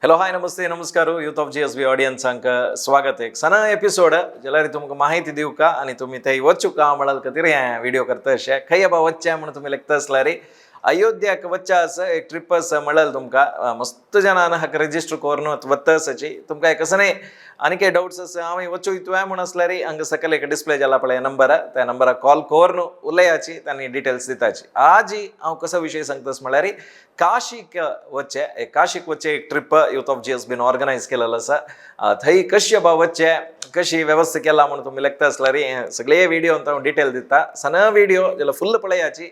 Hello, हाय, नमस्ते, नमस्कार. Youth of GSB ऑडियन्सांक स्वागत. एक सना एपिसोड जाल्यार तुमकां माहिती दिवका आनी तुमी थंय वचूका म्हळ्यार खातीर हें व्हिडिओ करता. अशें खंय बा वचचें म्हणून तुमी लेखता आसल्यार अयोध्याक वच्चा आसा, एक ट्रिप आसा म्हळ्यार तुमकां मस्त जाणां हाका रजिस्टर करून वता आसाची. तुमकां एक असं न्ही, आनी काही डाउट्स आसा, हांव वचू इतूय म्हूण आसल्यार हांगा सकयल एक डिस्प्ले जाला पळय नंबर, त्या नंबराक कॉल करून उलयाची, तांणी डिटेल्स दिताची. आजी हांव कसो विशय सांगतास म्हळ्यार काशीक वच्चे, एक काशीक वच्चे एक ट्रिप युथ ऑफ जीएसबीन ऑर्गनायज केलेलो आसा. थंय कशें बा वच्चे, कशी व्यवस्था केला म्हणून तुमी लेखता आसल्यार हे सगळे व्हिडिओ हांव डिटेल दिता. सन व्हिडिओ जाल्यार फुल्ल पळयाची.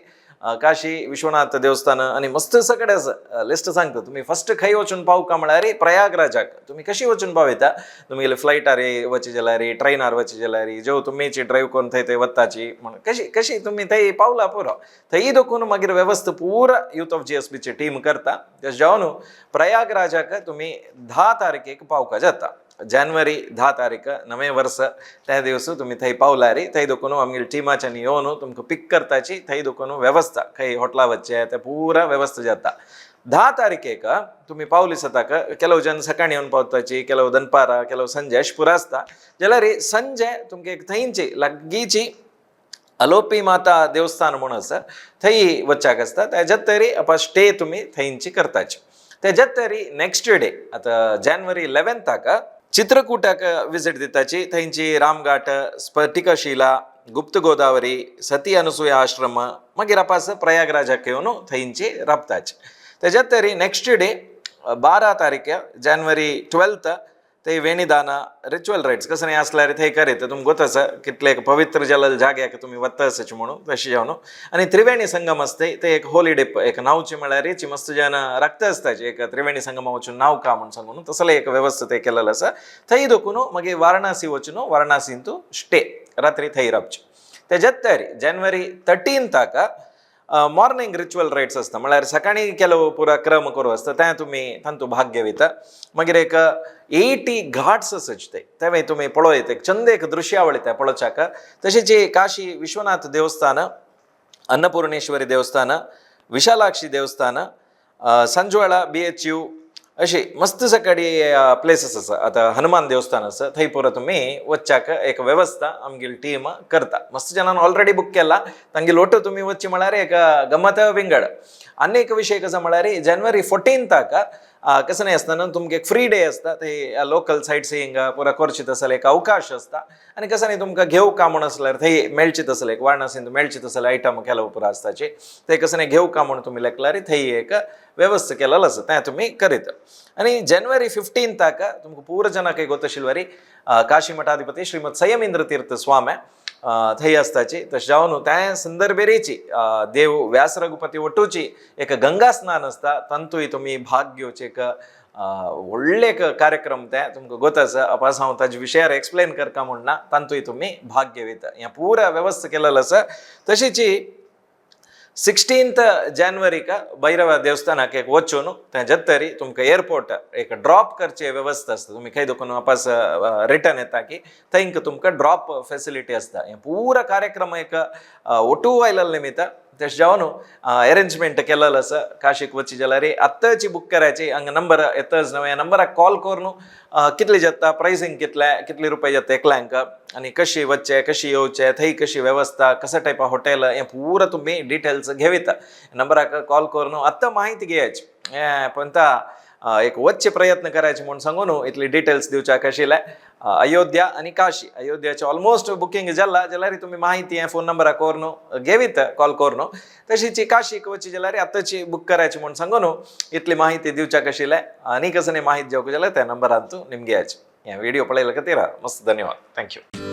काशी विश्वनाथ देवस्थान आनी मस्त सगळे आसा, लिस्ट सांगता. तुमी फस्ट खंय वचून पावका म्हळ्यार प्रयागराजाक तुमी कशी वचून पावयता. तुमगेले फ्लायटार वचचे जाल्यार, ट्रेनार वचचे जाल्यार, जेव तुमीची ड्रायव्ह करून थंय थंय वताची म्हणून कशी कशी तुमी थंय पावला पुरो. थंय दोकून मागीर वेवस्था पुरा युथ ऑफ जीएसबीची टीम करता. तशें जावन प्रयागराजाक तुमी 10 तारखेक पावका जाता. जानेवारी 10 तारीख, नवें वर्स, त्या दिवस तुमी थंय पावल्यार थंय दोकून आमगेले टिमाच्यानी येवन तुमकां पीक करताची. थंय दोकून वेवस्था, खंय हॉटला वचचे ते पुरा वेवस्था जाता. 10 तारखेक तुमी पावली सताक ಕೆಲವು जन सकाळी येवन पावताची, ಕೆಲವು दनपारा, ಕೆಲವು संजे अशें पुरा आसता. जाल्यार संजे तुमकां एक थंयची लागींची अलोपी माता देवस्थान म्हणून आसा, थंय वच्चाक आसता. तेज्यात तरी आपा स्टे तुमी थंयची करताची. तेज्यात तरी नेक्स्ट डे आतां जानेवारी 11थाक चित्रकूटाक विजीट दिताची. थंयची रामघाट, स्फटिकशिला, गुप्त गोदावरी, सती अनुसुया आश्रम, मागीर आपास प्रयागराजाक येवन थंयची राबताची. तेज्यात तरी नेक्स्ट डे 12 तारीख, जानेवारी 12th, थंय वेणीदान रिच्युअल रायट्स कसं नाही असल्यार थंय करीत. तुमकां गोत आसा कितले एक पवित्र जल जाग्याक तुमी वता आसाची म्हणून. तशें जावन आनी त्रिवेणी संगम आसता, ते एक होली डिप, एक नावची म्हळ्यार मस्त जन राखता आसताची, एक त्रिवेणी संगमा वचून नाव का म्हणून सांगून तसलें एक व्यवस्था ते केलेलं आसा. थंय दोकून मागीर वारणासी वचून वारणासींतू स्टे, रात्री थंय रावची. तेज्यात तयारी जानेवारी 13थाक मॉर्निंग रिच्युअल रायट्स आसता, म्हळ्यार सकाळी ಕೆಲವು पुरा क्रम करू आसता, ते तुमी तांतू भाग घेवता. मागीर एक 80 घाट्स आसाचे, ते तेवय तुमी पळोवं एक चंद एक दृश्यावळी ते पळोवच्याक. तशेंच काशी विश्वनाथ देवस्थान, अन्नपूर्णेश्वरी देवस्थान, विशालाक्षी देवस्थान, संजवाळा बीएचयू, अशी मस्त सकाळी प्लेसीस आसा. आतां हनुमान देवस्थान आसा, थंय पुरो तुमी वच्चाक एक वेवस्था आमगेली टीम करता. मस्त जणांनी ऑलरेडी बुक केला, तांगे ओटो तुमी वच्ची म्हळ्यार एक गमत विंगड. आनी एक विशय कसो म्हळ्यार जानेवारी 14थाक कसं नाही आसतना तुमकां एक फ्री डे आसता. ते लोकल सायट सिईंग पुरा करची तसले एक अवकाश आसता. आनी कसं नाही तुमकां घेवका का म्हूण आसल्यार थंय मेळची तसले एक वारणासींत मेळची तसले आयटम केलो पुरा आसताची, ते कसं नाही घेवका म्हूण तुमी लेखल्यार थंय एक व्यवस्था केलेलो आसा, तें तुमी करीत. आनी जानेवारी 15थाक तुमकां पूरा जनाक गोतशिल्वारी काशी मठाधिपती श्रीमद संयमेंद्र तीर्थ स्वामी थंय आसताची. तशें जावन त्या संदर्भेरीची देव व्यास रघुपती वटूची एक गंगा स्नान आसता, तांतूय तुमी भाग घेवचे. एक व्हडलें एक कार्यक्रम ते तुमकां गोत आसा. अपास हांव ताजे विशयार एक्सप्लेन करका म्हूण ना. तांतूय तुमी भाग घेवयता. हें पुरा वेवस्था केलेलो आसा. तशीच 16th जानेवारीक भैरव देवस्थानाक एक वचून तेज्यात तरी तुमकां एअरपोर्ट एक ड्रॉप करचे वेवस्था आसता. तुमी खंय दोकून वापस रिटर्न येता की थंय तुमकां ड्रॉप फेसिलिटी आसता. हें पुरा कार्यक्रम एक ओटू आयलेलो निमित्त तशें जावन अरेंजमेंट केलेलो आसा. काशीक वचची जाल्यार आत्ताची बूक करायची. हांगा नंबर येतच न्हय, ह्या नंबराक कॉल करून कितले जाता, प्रायसींग कितले, कितले रुपये जाता एकल्यांक आनी कशी वचचे, कशी येवचे, थंय कशी वेवस्था, कसं टायप हॉटेल, हें पुरा तुमी डिटेल्स घेवयता. नंबराक कॉल करून आत्तां माहिती घेयाची. हें पण एक वच्चे प्रयत्न करायचे म्हणून सांगून इतली डिटेल्स दिवच्याक आशिल्लें. अयोध्या आनी काशी, अयोध्याचे ऑलमोस्ट बुकींग जाला, जाल्यार तुमी माहिती हे फोन नंबराक करून घेवीत, कॉल करून. तशीच काशीक वचची जाल्यार आतांची बुक करायची म्हणून सांगून इतली माहिती दिवच्याक आशिल्लें. आनी कसली माहिती घेवक जाल्यार त्या नंबरान तूं निमगे याची. हे व्हिडिओ पळयल्या खातीर मस्त धन्यवाद. Thank you.